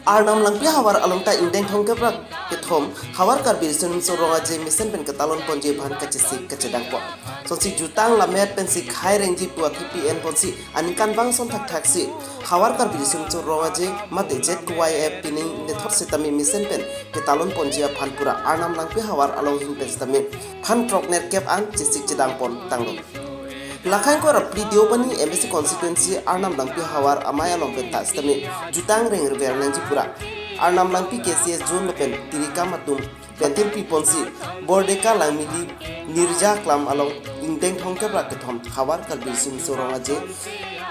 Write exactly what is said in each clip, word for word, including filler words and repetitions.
Arnam Langpi ahavar along ta ingdeng thomkep ra kethom Havar Karbi Riso Nimso Rong Aje mesen pen ketalon ponji aphan kachesik kachedang pon. Sonsi jutang lammet pensi khei rengji pu athepi en ponsi aningkanvang ason thakthaksi Havar Karbi Riso Nimso Rong Aje mate Z K Y F pining nethot setame mesen pen ketalon ponji aphan pura Arnam Langpi ahavar along ahin pen setame phan throk nerkep an chesik chedang pon tanglo. Lakhang ingkoi ra phli Deopani M A C constituency Arnam Langpi ahavar amei along pen ta setame jutang rengrever nangji pura Arnam Langpi K C S zone lapen tirikam atum pen tirpi ponsi Bordeka Langmili Nirja Klam along ingdeng thomkep ra kethom Havar Karbi Riso Nimso Rong Aje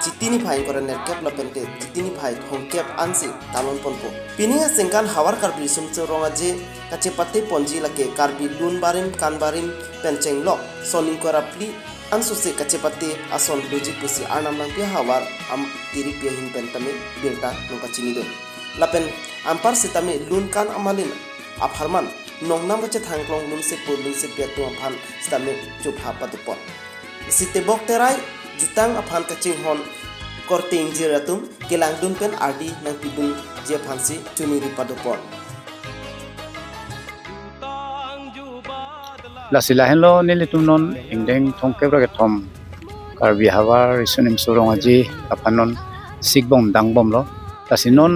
Chiti niphai ingkoi ra nerkep lapente Chiti niphai thomkep ansi talon ponpo. Pining aningkan Havar Karbi Riso Nimso Rong Aje kachepate ponji lake Karbi lun barim kan barim pen chenglok son ingkoi ra phli ansose kachepate ason doji pusi Arnam Langpi ahavar amei tirpi ahin pen tame birta nangpachinidun. Lapen anpar setame lun kan amalin apharman nongnam kachethang klong lunsepo lunsepi atum aphan setame chopha padopon. Sitebok Terai, jutang aphan kachinghon korte ingjir atum kelangdun pen ardi nangpidunji aphansi choningri padopon. Lasi lahenlo nelitum non ingdeng thomkep ra kethom Karbi Havar Riso Nimso Rong Aje aphan non sikbom dangbomlo. Lasi non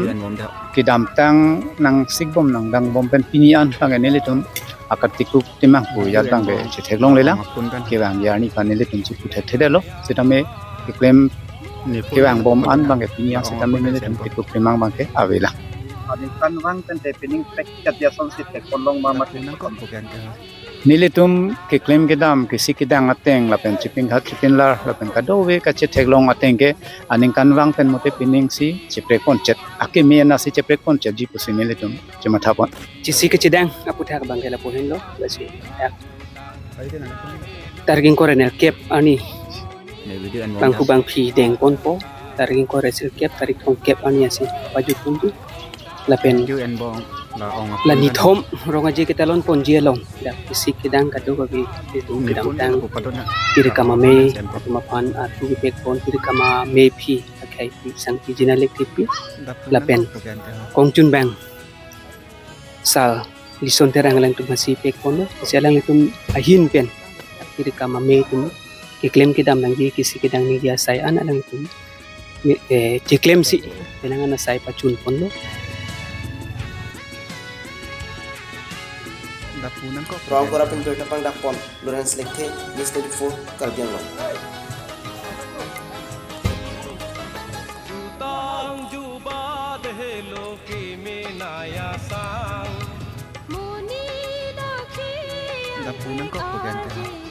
kedamtang nangsikbom nangdangbom pen pini an abangke nelitum akatikuk timang pu ajat abangke chetheklonglelang. Kevang arni aphan nelitum chepu thekthedetlo. Setame keklem kevangbom an abangke pini an setame nelitum tikuk timang abangke avelang. Aningkanvang pen te pining pek kat ya sonsi thekponlong ma mati. Nelitum keklem kedam kesik kedang ateng lapen chipinghat chipinlar lapen kadokave kachetheklong ateng ke aningkanvang pen mote pining si cheprek ponchet. Akimi anasi cheprek ponchetji pusi nelitum chematha pon. Chesik kachedang aputhak abangke lapu henlo, lasi ya. Tarik ingkoi ra nerkep arni bangku bangphi dengponpo, tarik ingkoi ra sirkep, tarik thomkep arni ansi pajut ponji. Lapen la nithom Rong Aje ketalon ponji along dak kesik kedang kadokave itum kedamtang tirikam amei atum aphan arpu kepekpon, tirikam amei aphi akhei pi sangpi jinalik tipi lapen kongchunbang Sar Lison Terang alangtum aphansi pekponlo, lasi alangtum ahin pen tirikam amei atum keklem kedam nangji kesik kedang nangji asai an alangtum eh, cheklemsi penang an asai pachunponlo. Rong kora pin birta pangdakpon Lawrence Lekthe, News twenty-four, Karbi Anglong. Dapu nangkok bagan ka.